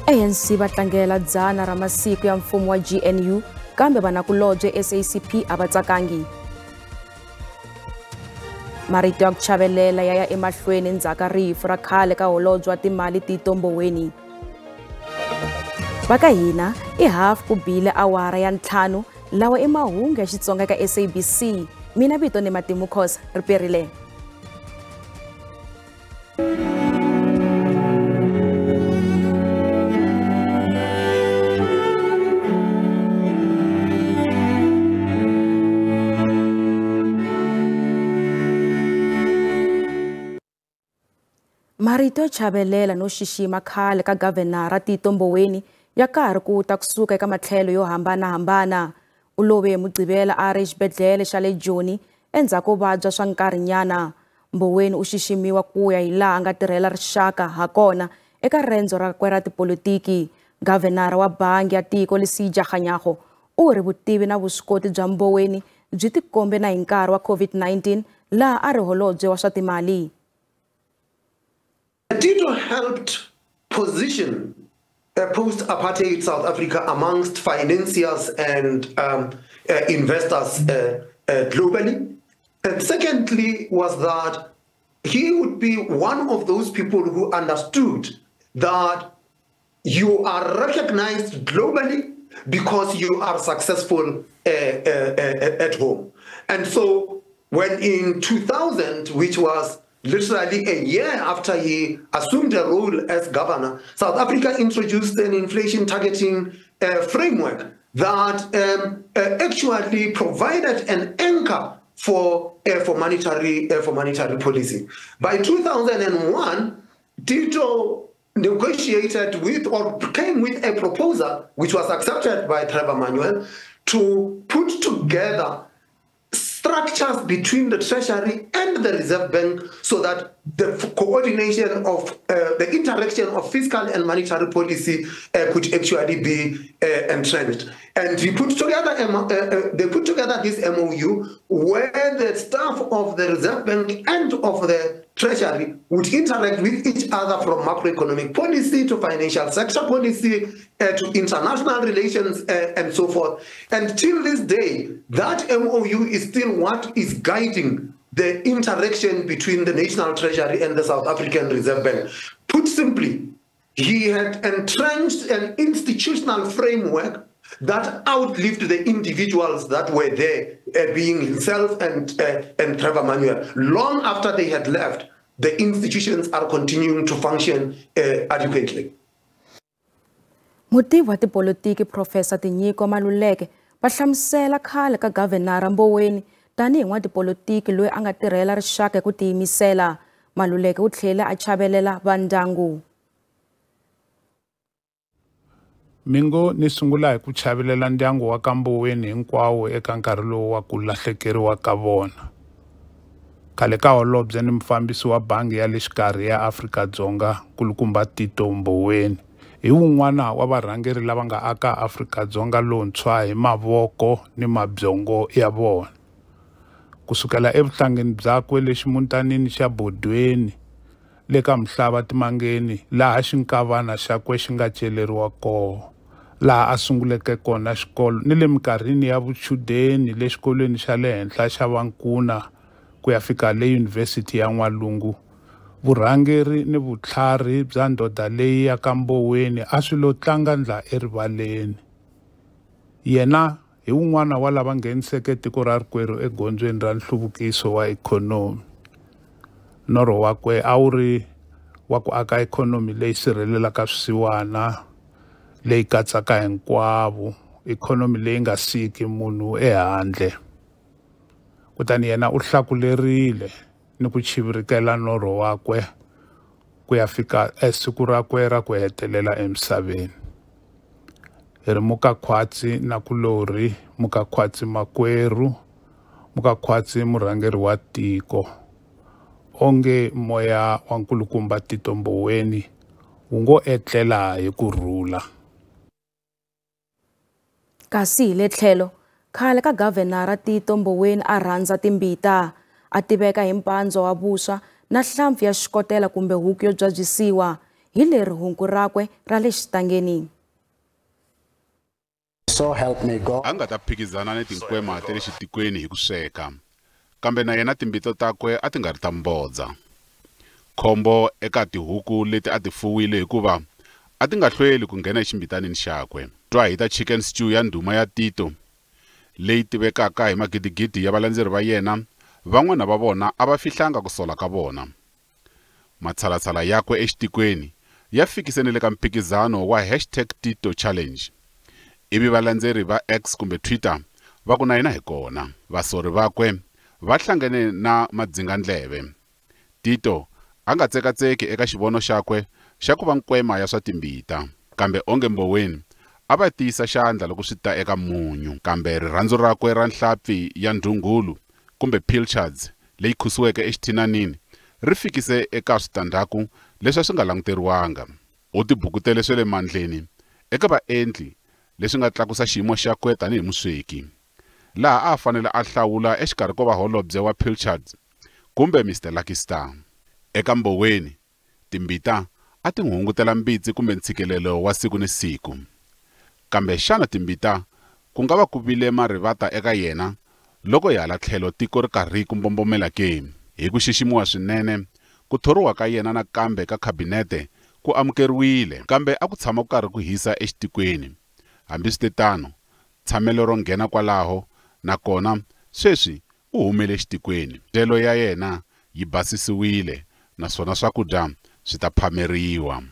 ANC va tlangela dzana ra masiku ya mfumo wa GNU kambe vanakulobye SACP a va tsakangi. Marito ya ku chavelela ya ya emahlweni ndzhaku rifu ra khale ka holobye wa timali Tito Mboweni. Va ka hina i 5:30 lawa i mahungu ya Xitsonga ka SABC. Mina vito ni Matimu Khosa ri perile. Marito yo chavelela no xixima khale ka gavhenara Tito Mboweni ya karhi ku ta kusuka eka matlhelo yo hambanahambana. U love hi Mugqivela a ri exibedhlele xa le Joni endzhaku ko vabya swa nkarhinyana. Mboweni u xiximiwa ku ya hi laha a nga tirhela rixaka hakona eka rendzo rakwe ra tipolitiki. Gavhenara wa bangi ya tiko Lesetja Kganyago u ri vutivi na vuswikoti bya Mboweni byi tikombe na hi nkarhi wa COVID-19 laha a ri holobye wa swa timali. Tito helped position post-apartheid South Africa amongst financiers and investors globally. And secondly was that he would be one of those people who understood that you are recognized globally because you are successful at home. And so when in 2000, which was literally a year after he assumed a role as governor, South Africa introduced an inflation targeting framework that actually provided an anchor for monetary policy. By 2001, Tito negotiated with or came with a proposal which was accepted by Trevor Manuel to put together structures between the Treasury and the Reserve Bank so that the coordination of the interaction of fiscal and monetary policy could actually be entrenched. And we put together, they put together this MOU where the staff of the Reserve Bank and of the Treasury would interact with each other from macroeconomic policy to financial sector policy to international relations and so forth. And till this day, that MOU is still what is guiding the interaction between the National Treasury and the South African Reserve Bank. Put simply, he had entrenched an institutional framework that outlived the individuals that were there, being himself and Trevor Manuel. Long after they had left, the institutions are continuing to function adequately. Mutivi wa tipolitiki Professor Tinyiko Maluleke va hlamusela khale ka Gavhenara Mboweni tanihi n'watipolitiki loyi a nga tirhela rixaka hi ku tiyimisela. Maluleke u tlhele a chavelela vandyangu. Mingo ni sungula hi ku chavelela ndyangu wa ka Mboweni hinkwawo eka nkarhi lowu wa ku lahlekeriwa ka vona. Khale ka holobye ni mufambisi wa bangi ya le xikarhi ya Afrika-Dzonga Nkulukumba Tito Mboweni hi wun'wana wa varhangeri lava nga aka Afrika-Dzonga lontshwa hi mavoko ni mabyongo ya vona. Kusukela evuhlangeni byakwe le ximutanini xa Bodweni le ka Mhlava Timangeni laha xinkavana xakwe xi nga celeriwa kona, laha a sunguleke kona xikolo ni le minkarhini ya vuchudeni le xikolweni xa le henhla xa Vankuna ku ya fika le Yunivhesiti ya N'walungu. Vurhangeri ni vutlhari bya ndoda leyi ya ka Mboweni a swi lo tlanga ndla erivaleni. Yena hi wun'wana wa lava ngheniseke tiko ra rikwerhu egondzweni ra nhluvukiso wa ikhonomi. Norho wakwe a wu ri wa ku aka ikhonomi leyi sirhelelaka swisiwana, leyi katsaka hinkwavo, ikhonomi leyi nga siki munhu ehandle. Kutani yena u hlakulerile ni ku chivirikela norho wakwe ku ya fika esiku rakwe ra ku hetelela emisaveni. Hi ri mukakhwatsi nakulorhi, mukakhwatsi makwerhu, mukakhwatsi murhangeri wa tiko. Onge moya wa Nkulukumba Tito Mboweni wu ngo etlela hi ku rhula. Kasi hi le tlhelo, khale ka Gavhenara Tito Mboweni a rhandza timbita, a tiveka hi mpandzwa wa vuswa na hlampfi ya xikotela kumbe huku yo byabyisiwa. Hi leri hungu rakwe ra le xitangeni. So help me God. A nga ta phikizana ni tinkwema ta le xitikweni hi ku sweka, kambe na yena timbito takwe a ti nga ri ta mbodza. Khombo eka tihuku leti a ti fuwile hikuva a ti nga hlweli ku nghena eximbitanini xakwe. Twa hi ta chicken stew ya ndhuma ya Tito leyi tivekaka hi magidigidi ya valandzeri va yena, van'wana va vona a va fihlanga ku sola ka vona. Matshalatshala yakwe exitikweni ya fikise ni le ka mphikizano wa #TitoChallenge. Ivi valandzeri va X kumbe Twitter va ku na yena hi kona. Vasori vakwe va hlangane na madzingandleve. Tito a nga tsekatseki eka xivono xakwe xa ku va nkwema ya swa timbita, kambe onge Mboweni a va tiyisa xandla loko swi ta eka munyu. Kambe rirhandzu rakwe ra nhlampfi ya ndhungulu kumbe pilchards leyi khusiweke exithinanini ri fikise eka switandzhaku leswi a swi nga languteriwanga. U tibukutele swa le mandleni eka vaendli leswi nga tlakusa xiyimo xakwe tanihi musweki, laha a fanele a hlawula exikarhi ko va holobye wa pilchards kumbe Mr Lucky Star. Eka Mboweni, timbita a ti n'wi hungutela mbitsi kumbe ntshikelelo wa siku ni siku. Kambe xana timbita ku nga va ku vile marivata eka yena loko hi hala tlhelo tiko ri karhi ku mbombomela ke? Hi ku xiximiwa swinene, ku thoriwa ka yena nakambe ka khabinete ku amukeriwile, kambe a ku tshama ku karhi ku hisa exitikweni. Hambiswiritano, tshamelo ro nghena kwalaho nakona sweswi u humele exitikweni. Ndyelo ya yena yi basisiwile naswona swakudya swi ta phameriwa.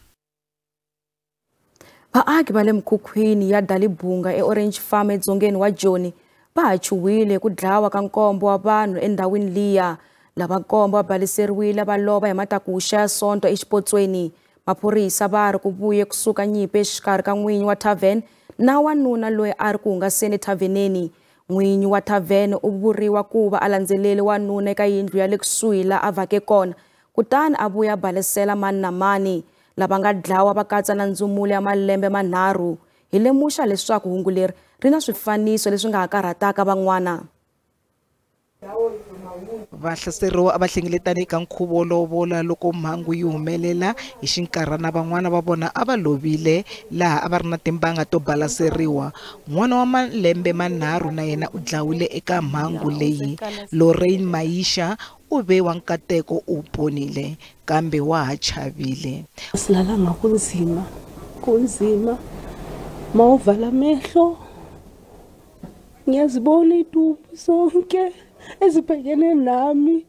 Vaaki va le mikhukhwini ya Dalibunga eOrange Farm edzongeni wa Joni va ha chuhile ku dlawa ka nkombo wa vanhu endhawini liya. Lava nkombo va baliseriwile va lova hi matakuxa ya Sonto exipotsweni. Maphorisa va ri ku vuye kusuka nyimpi exikarhi ka n'winyi wa tavern na wanuna loyi a ri ku hungaseni taverneni. N'winyi wa tavern u vuriwa ku va a landzelele wanuna eka yindlu ya le kusuhi laha a vhake kona, kutani a vuya balisela mani na mani. Lava nga dlawa va katsa na ndzumulo ya malembe manharhu. Hi lemuxa leswaku hungu leri ri na swifaniso leswi nga ha karhataka van'wana. Vahlaseriwa a va hlengeletane eka nkhuvo wo lovola loko mhangu yi humelela hi xinkarhana. Van'wana va vona a va lovile laha a va ri na timbanga to balaseriwa. N'wana wa malembe manharhu na yena u dlawile eka mhangu leyi. Lorraine Maisha u ve wa nkateko, u ponile kambe wa ha chavile. Silalanga kunzima, kunzima mawuvala amehlo ngiyazibona idumbu zonke ezibhekene nami,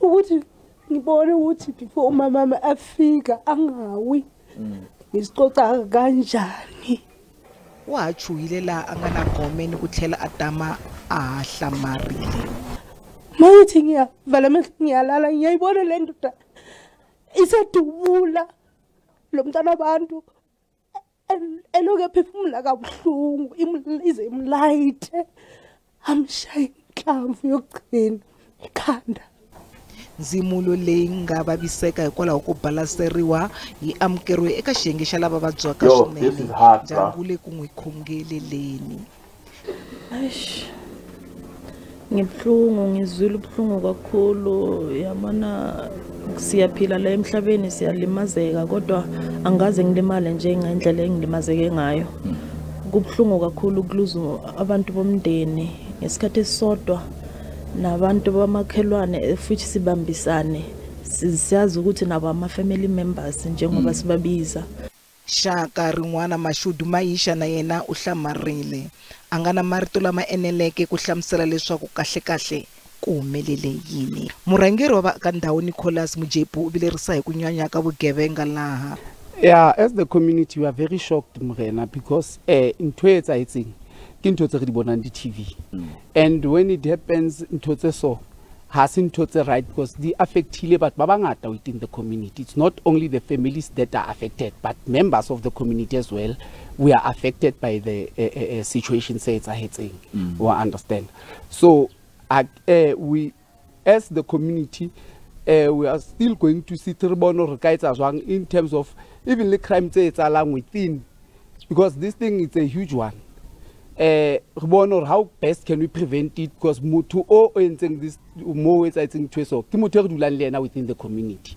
ukuthi ngibone ukuthi before umama afika angawi ngizicoca kanjani. Wa ha chuhile laha a nga na gome ni ku tlhela a tama a ha hlamarile. Mangithi ngiyavala amehlo ngiyalala, ngiyayibona le ndoda isedubula lo mntana wabantu elokhu ephefumula kabuhlungu, ize imlayithe amshaye inhlamvu yokugcina ekhanda. Ndzimulo leyi nga vaviseka hikwalaho ko balaseriwa yi amukeriwe eka xiyenge xa lava vabyaka swinene. Ndyangu le ku n'wi khongeleleni. Eish, ngibuhlungu, ngizwile ubuhlungu kakhulu. Yabona siyaphila la emhlabeni, siyalimazeka, kodwa angaze ngilimale nje ngendlela engilimazeke ngayo. Kubuhlungu kakhulu ukuluza abantu bomndeni ngesikhathi esisodwa nabantu bamakhelwane, futhi sibambisane, siyazi ukuthi nabo ama-family members njengoba sibabiza. Xaka rin'wana Mashudu Maisha na yena u hlamarile. A nga na marito lama eneleke ku hlamusela leswaku kahlekahle ku humelele yini. Murhangeri wa vaaka ndhawu Nicholas Mujepu u vilerisa hi ku nyanya ka vugevenga laha. Yeah, as the community we are very shocked, Morena, because ntho e etsahetseng ke ntho tse re di bonang di-TV. And when it happens ntho tse so ha se ntho tse right, because di affectile batho ba bangata within the community. It's not only the families that are affected, but members of the community as well. We are affected by the situation se etsahetseng. We understand. So we as the community we are still going to see re bone hore re ka etsa jwang in terms of even the crime tse etsahalang within, because this thing is a huge one. Re bone hore how best can we prevent it, because motho o entseng this mo etsang ntho so ke motho e re dulang le yena within the community.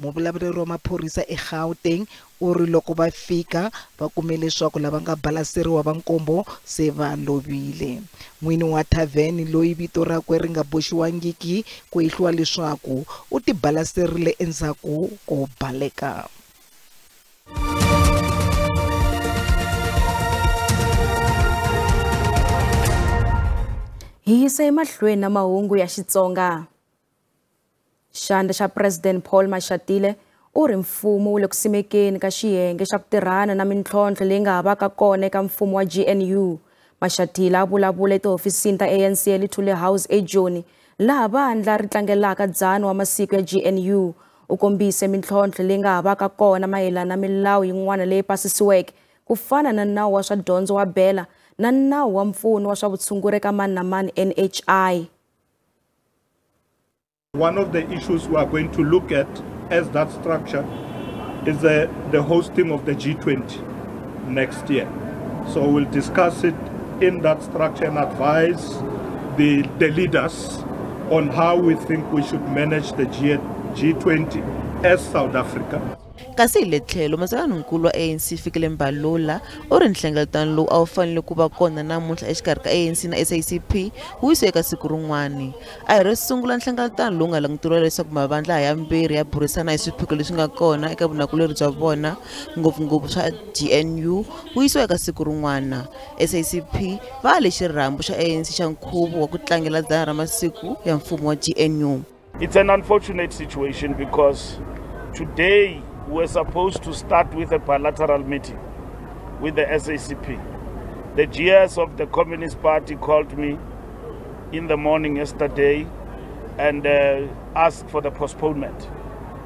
Muvulavuleri wa maphorisa eGauteng u ri loko va fika va kume leswaku lava nga balaseriwa va nkombo se va lovile. N'wini wa thavheni loyi vito rakwe ri nga boxiwangiki ku hehliwa leswaku u tibalaserile endzhaku ko baleka. Hi yisa emahlweni na mahungu ya Xitsonga. Xandla xa President Paul Mashatile u ri mfumo wu le ku simekeni ka xiyenge xa ku tirhana na mintlhontlho leyi nga ha vaka kona eka mfumo wa GNU. Mashatile a vulavula etihofisini ta ANC eLithule House eJoni, laha vandla ri tlangelaka 100 wa masiku ya GNU. U kombise mintlhontlho leyi nga ha vaka kona mayelana na milawu yin'wana leyi pasisiweke ku fana na nawu wa swa dyondzo wa BELA na nawu wa mpfuno wa swa vutshunguri eka mani na mani NHI. One of the issues we are going to look at as that structure is the hosting of the G20 next year. So we'll discuss it in that structure and advise the leaders on how we think we should manage the G20 as South Africa. Kasi hi le tlhelo matsalaninkulu wa ANC Fikile Mbalula u ri nhlengeletano lowu a wu fanele ku va kona namuntlha exikarhi ka ANC na SACP wu yisiwe eka siku rin'wana. A hi ro sungula nhlengeletano lowu nga languteriwa leswaku mavandla yambirhi ya burisana hi swiphiqo leswi nga kona eka vunakulori bya vona ngopfungopfu swa GNU wu yisiwa eka siku rin'wana. SACP va ale xirhambo xa ANC xa nkhuvo wa ku tlangela 100 ra masiku ya mfumo wa GNU. It's an unfortunate situation because today we're supposed to start with a bilateral meeting with the SACP. The GS of the Communist Party called me in the morning yesterday and asked for the postponement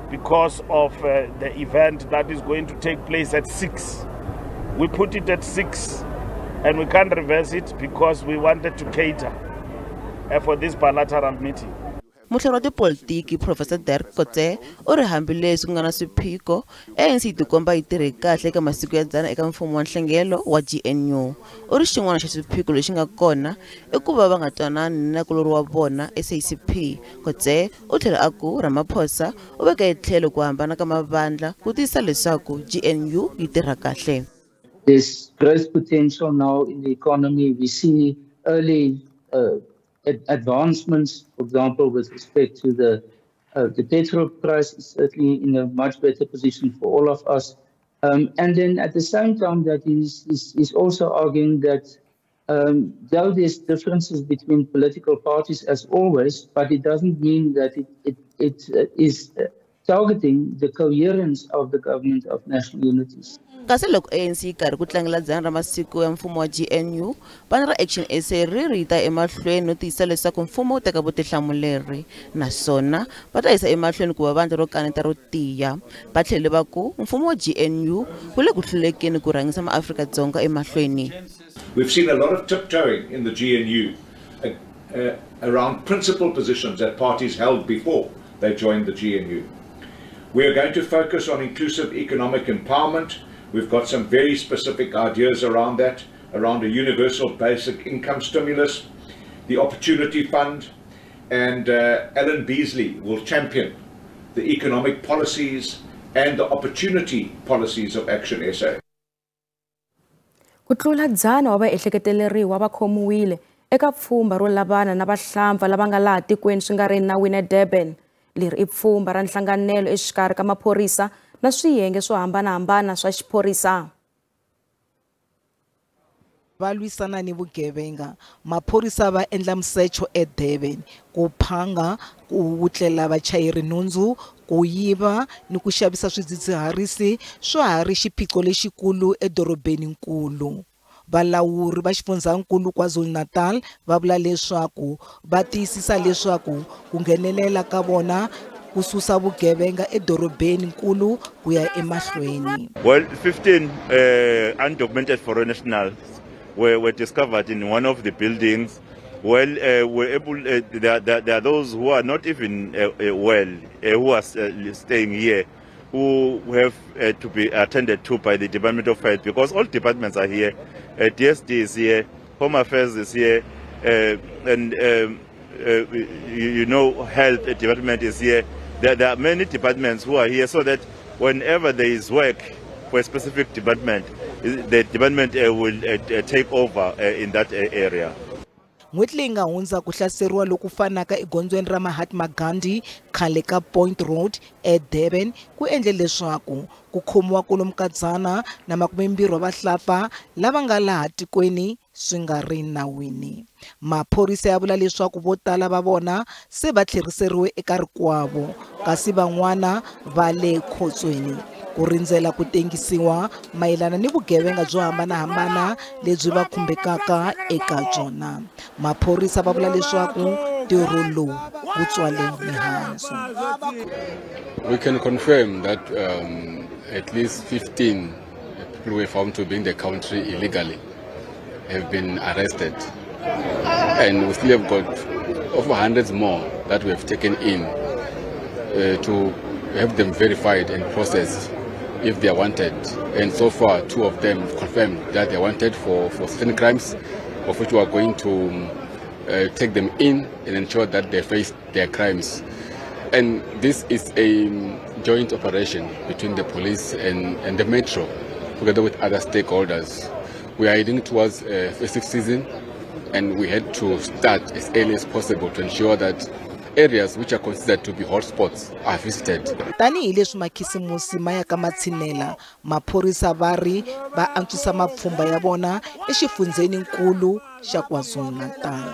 because of the event that is going to take place at 6. We put it at 6 and we can't reverse it because we wanted to cater for this bilateral meeting. Muhleri wa tipolitiki Professor Dirk Coetzee u ri hambileswi ku nga na swiphiqo, ANC yi tikomba yi tirhe kahle eka masiku ya 100 eka mfumo wa nhlengelo wa GNU. U ri xin'wana xa swiphiqo lexi nga kona i ku va va nga twanani ni nakulori wa vona SACP. Coetzee u tlhela a ku Ramaphosa u veka etlhelo ku hambana ka mavandla ku tiyisisa leswaku GNU yi tirha kahle. There's growth potential now in the economy. We see early advancements, for example, with respect to the petrol price is certainly in a much better position for all of us. And then at the same time, that is also arguing that though there's differences between political parties as always, but it doesn't mean that it is targeting the coherence of the government of national unity. Kasi loko ANC yi karhi ku tlangela 100 ra masiku ya mfumo wa GNU, vana ra Action SA ri ri ta emahlweni no tiyisisa leswaku mfumo wu teka vutihlamuleri naswona va ta yisa emahlweni ku va vandla ro kaneta ro tiya. Va tlhele va ku mfumo wa GNU wu le ku hlulekeni ku rhangisa maAfrika-Dzonga emahlweni. We've seen a lot of tiptoeing in the GNU around principal positions that parties held before they joined the GNU. We are going to focus on inclusive economic empowerment. We've got some very specific ideas around that, around a universal basic income stimulus, the Opportunity Fund, and Alan Beasley will champion the economic policies and the opportunity policies of Action SA. Ku tlula 100 wa vaehleketeleriwa va khomiwile eka pfhumba ro lavana na vahlampfa lava nga laha tikweni swi nga ri nawini eDurban. Leri i pfhumba ra nhlanganelo exikarhi ka maphorisa na swiyenge swo hambanahambana swa xiphorisa. Va lwisana ni vugevenga, maphorisa va endla misecho eDurban ku phanga, ku wutlela vachayeri nhundzu, ku yiva ni ku xavisa swidzidziharisi swa ha ri xiphiqo lexikulu edorobeninkulu. Valawuri va xifundzankulu KwaZulu-Natal va vula leswaku va tiyisisa leswaku ku nghenelela ka vona ku susa vugevenga edorobeninkulu ku ya emahlweni. Well, 15 undocumented foreign nationals were discovered in one of the buildings. Well, we're able. There are those who are not even well, who are staying here, who have to be attended to by the Department of Health, because all departments are here DSD is here, Home Affairs is here, and you know, Health Department is here. There are many departments who are here so that whenever there is work for a specific department, the department will take over in that area. N'hweti leyi nga hundza ku hlaseriwa loku fanaka egondzweni ra Mahatma Gandhi khale ka Point Road eDurban ku endle leswaku ku khomiwa kwalomu ka 120 wa vahlapfa lava nga laha tikweni swi nga ri nawini. Maphorisa ya vula leswaku vo tala va vona se va tlheriseriwe eka rikwavo kasi van'wana va le khotsweni ku rindzela ku tengisiwa mayelana ni vugevenga byo hambanahambana lebyi va khumbekaka eka byona. Maphorisa va vula leswaku ntirho lowu wu tswale mihandzu. We can confirm that at least 15 people were found to be in the country illegally have been arrested, and we still have got over hundreds more that we have taken in to have them verified and processed if they are wanted. And so far, 2 of them confirmed that they are wanted for certain crimes, of which we are going to take them in and ensure that they face their crimes. And this is a joint operation between the police and the metro, together with other stakeholders. We are heading towards a festive season, and we had to start as early as possible to ensure that areas which are considered to be hotspots are visited. Tanihi leswi makhisimusi ma yaka matshinela, maphorisa va ri va antswisa mapfhumba ya vona exifundzheninkulu xa KwaZulu-Natal.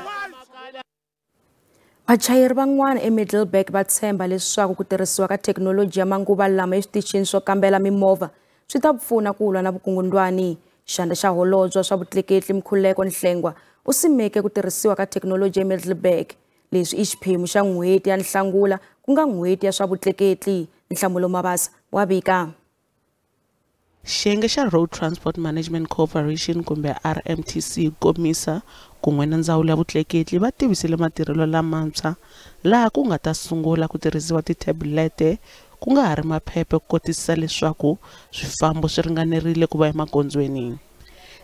Vachayeri van'wana eMiddelburg va tshemba leswaku ku tirhisiwa ka thekinoloji ya manguva lama eswitichini swo kambela mimovha swi ta pfuna ku lwa na vukungundwani. Xandla xa holobye swa vutleketli Mkhuleko Nhlengwa u simeke ku tirhisiwa ka thekinoloji eMiddelburg. Leswi i xiphemu xa n'hweti ya Nhlangula ku nga n'hweti ya swa vutleketli. Nhlamulo Mabasa wa vika. Xiyenge xa Road Transport Management Corporation kumbe RMTC komisa kun'we na ndzawulo ya vutleketli va tivisile matirhelo lamantshwa laha ku nga ta sungula ku tirhisiwa tithebulete ku nga ha ri maphephe ku kotisisa leswaku swifambo swi ringanerile ku va emagondzweni.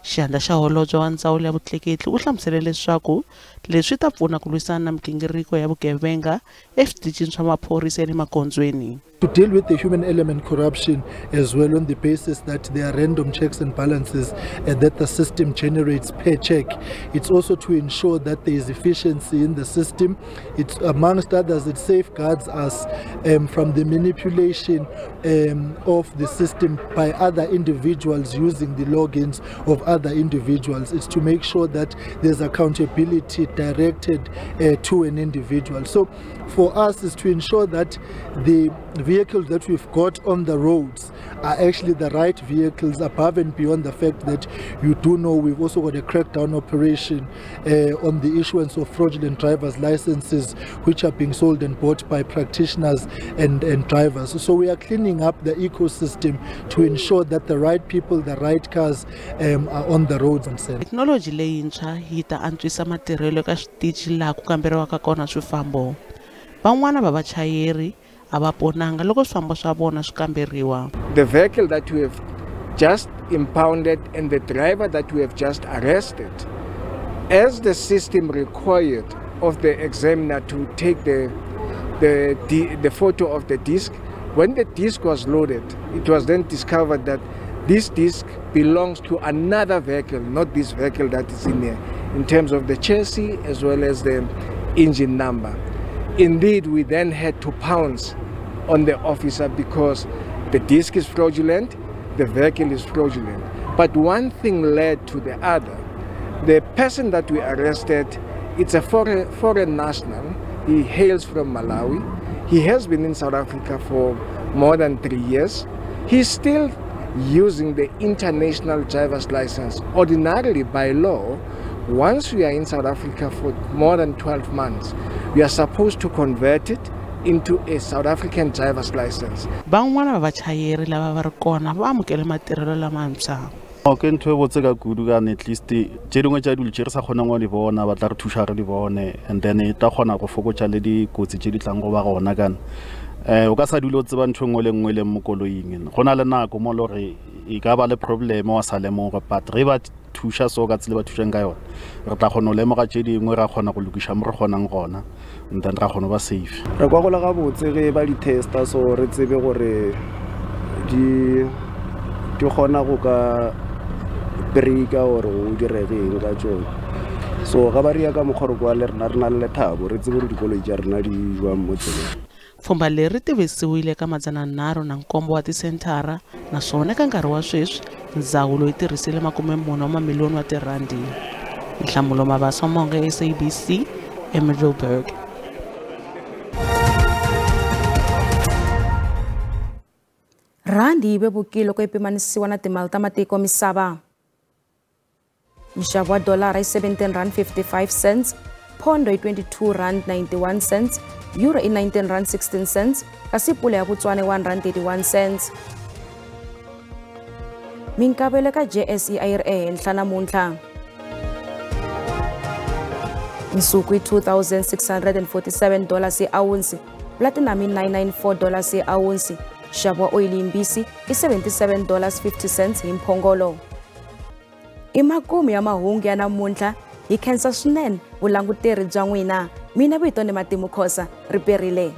Xandla xa holobye wa ndzawulo ya vutleketli u hlamusele leswaku leswi ta pfuna ku lwisana na migingiriko ya vugevenga eswitichini swa maphorisa ya le magondzweni. To deal with the human element corruption as well, on the basis that there are random checks and balances and that the system generates per check. It's also to ensure that there is efficiency in the system. It's, amongst others, it safeguards us from the manipulation of the system by other individuals using the logins of other individuals. It's to make sure that there's accountability directed to an individual. So for us, is to ensure that the vehicles that we've got on the roads are actually the right vehicles, above and beyond the fact that you do know we've also got a crackdown operation on the issuance of fraudulent driver's licenses, which are being sold and bought by practitioners and drivers. So we are cleaning up the ecosystem to ensure that the right people, the right cars are on the roads. Technology leyintshwa yi ta antswisa matirhelo ka switichi laha ku kamberiwaka kona swifambo. Van'wana va vachayeri a va ponanga loko swifambo swa vona swi kamberiwa. The vehicle that we have just impounded and the driver that we have just arrested, as the system required of the examiner to take the photo of the disc, when the disc was loaded, it was then discovered that this disc belongs to another vehicle, not this vehicle that is in here, in terms of the chassis as well as the engine number. Indeed, we then had to pounce on the officer because the disc is fraudulent, the vehicle is fraudulent. But one thing led to the other. The person that we arrested, it's a foreign national. He hails from Malawi. He has been in South Africa for more than 3 years. He's still using the international driver's license. Ordinarily, by law, once we are in South Africa for more than 12 months, we are supposed to convert it into a South African driver's license. Van'wana va vachayeri lava va ri kona va amukele matirhelo lamantshwa. Ke ntho e botse ka kudu ka at least tse dingwe tša dilo tše re sa kgonang go di bona ba tla re thuša re di bone, and then e tla kgona go fokotša le dikotsi tše di tlang go ba gona kana. O ka sa dule o tseba ntho nngwe le nngwe le mo koloing. Go na le nako mo le gore e ka ba le problem wa sa lemoge, but re ba thuša so ka tsela ba thušang ka yona re tla kgona go lemoga tše dingwe ra kgona go lokiša mo re kgonang gona and then ra kgona go ba safe. Re kwa gola gabotse ge ba di-testa so re tsebe gore di kgona go ka breaka gore go direge eng ka tsone. So ga ba ria ka mokgwa re kwa le rena re na le lethabo re tsebe gore dikoloi tša rena di jwang mo tseleng. Pfhumba leri tivisiwile eka 307 wa tisenthara naswona eka nkarhi wa sweswi ndzawulo yi tirhisile 40 wa mamiliyoni wa tirhandi. Nhlamulo Mabaso Monge, SABC, eMiddelburg. Randi yi vevukile loko yi pimanisiwa na timali ta matiko misava. Nxavo wa dolara i R17.55, pondo i R22.91, euro i R19.16, kasi pula ya Botswana i R1.31. Minkavelo eka JSE a yi ri ehenhla namuntlha. Nsuku i $2,647 hi awunsi, platinum i $994 hi awunsi, nxavo wa oyili yimbisi i $77.50 hi mphongolo. I makumu ya mahungu ya namuntlha. Hi khensa swinene vulanguteri bya n'wina. Mina vito ni Matimu Khosa, ri perile.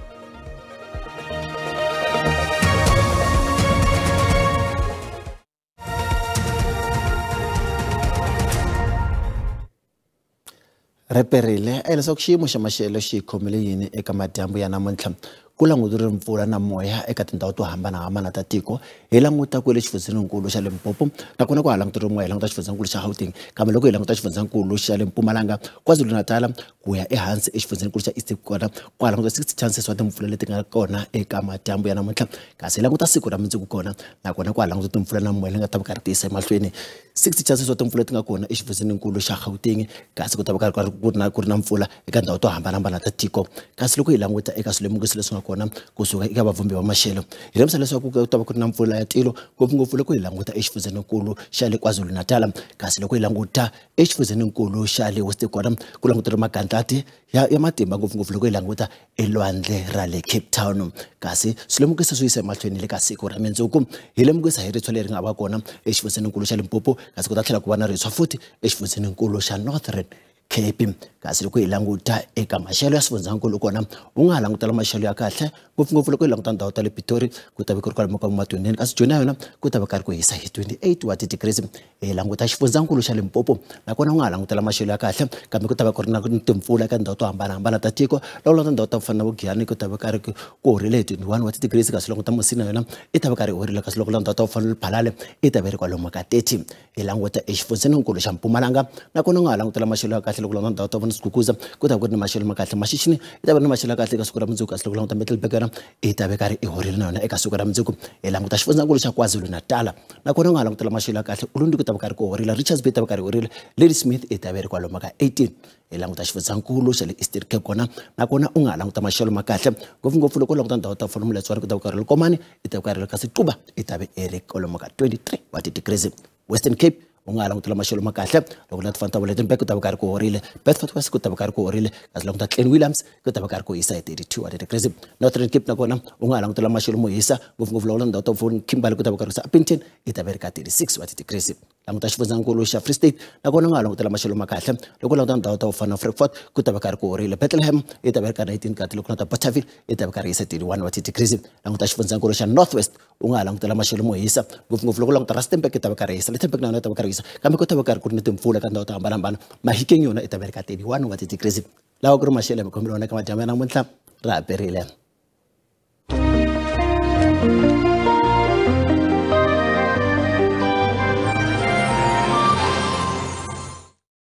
Reperile a leswaku xiyimo xa maxelo xi khomile yini eka madyambu ya namuntlha ku languteriwe mpfula na moya eka tindhawu to hambanahambana ta tiko. Hi languta kwele xifundzenikulu xa Limpopo nakona ku ha languteriwe moya hi languta xifundzenikulu xa Gauteng, kambe loko hi languta xifundzenikulu xa le Mpumalanga, KwaZulu-Natal ku ya ehansi exifundzenikulu xa Eastern kona ku ha langutiwa 60 chances wa timpfula leti nga kona eka madyambu ya namuntlha. Kasi hi languta siku ra mundzuku kona nakona ku ha langutiwa timpfula na moya leyi nga ta va karhi ti yisa emahlweni 60 chances wa timpfula leti nga kona exifundzenikulu xa Gauteng, kasi ku ta va karhi ku ri na mpfula eka ndhawu to hambanahambana ta tiko. Kasi loko hi languta eka swilemukiso leswi nga kona kusuka eka vavhumbi va maxelo, hi lemukisa leswaku ku ta va ku ri na mpfula ya tilo ngopfungopfu loko hi languta exifundzenikulu xa le KwaZulu-Natal. Kasi loko hi languta exifundzenikulu xa le Western kona ku languteriwe magandlati ya matimba ngopfungopfu loko hi languta elwandle ra le Cape Town. Kasi swilemukiso swi yisa emahlweni le ka siku ra mundzuku. Hi lemukisa hi ritshwa leri nga va kona exifundzenikulu xa Limpopo, kasi ku ta tlhela ku va na ritshwa futhi exifundzenikulu xa Northern Cape. Kasi loko hi languta eka maxelo ya xifundzankulu kona u nga ha langutela maxelo ya kahle ngopfungopfu loko hi languta ndhawu ta le Pitori ku ta va ku ri kwalomu ka ma 29, kasi Joni na yona ku ta va karhi ku hisa hi 28 wa ti-degrees. Hi languta xifundzankulu xa Limpopo nakona u nga ha langutela maxelo ya kahle kambe ku ta va ku ri na timpfula eka ndhawu to hambanahambana ta tiko. Loko languta ndhawu ta ku fana na Vugiyani ku ta va karhi ku horile hi 21 wa ti-degrees, kasi languta Musina yona i ta va karhi horile, kasi loko languta ndhawu ta ku fana na Lephalale i ta va ri kwalomu ka 30. Hi languta exifundzenikulu xa Mpumalanga nakona u nga ha langutela maxelo ya kahle loko languta ndhawu ta Skukuza ku ta ku ri na maxelo ma kahle. Maxixini i ta va na maxelo ya kahle eka siku ra mundzuku, kasi loko languta Middelburg yona i ta va karhi i horile na yona eka siku ra mundzuku. Hi languta xifundzankulu xa KwaZulu-Natal nakona u nga ha langutela maxelo ya kahle. Ulundi ku ta va karhi ku horile, Richards Bay ta va karhi horile, Ladysmith i ta va ri kwalomu ka 18. Hi languta xifundzankulu xa le Eastern Cape kona nakona u nga ha languta maxelo ma kahle ngopfungopfu loko u languta ndhawu ta ku fana na Moletswana ku ta va karhi Komani i ta va karhi kasi Cuba i ta va i ri kwalomu ka 23 wa ti-degrees. Western Cape u nga ha langutela maxelo ma kahle loko na tifana ta Lydenburg ku ta va karhi ku horile, Bedford West ku ta va karhi ku horile, kasi languta Clan Williams ku ta va karhi ku hisa hi 32 wa ti-degrees. Northern Cape nakona u nga ha langutela maxelo mo hisa ngopfungopfu loko ndhawu ta ku Kimberley ku ta va karhi ku hisa Upington i ta va ri ka 36 wa ti-degrees. Languta xifundzankulu xa Free State nakona u nga ha langutela maxelo ma kahle loko languta ndhawu ta ku fana na Frankfurt ku ta va karhi ku horile, Bethlehem i ta va ri ka 19, kasi loko languta Bothaville i ta va karhi hisa 31 wa ti-degrees. Languta xifundzankulu xa North West u nga ha langutela maxelo mo hisa ngopfungopfu loko languta Rustenburg i ta va karhi hisa, Lydenburg na yona i ta va karhi hisa, kambe ku ta va karhi ku ri ni timpfula ka ndhawu to hambanahambana. Mahikeng yona i ta va ri ka 31 wa ti-degrees. Lawa ku ri maxelo ya mikhomelo wona eka madyambu ya namuntlha. Ra ha perile.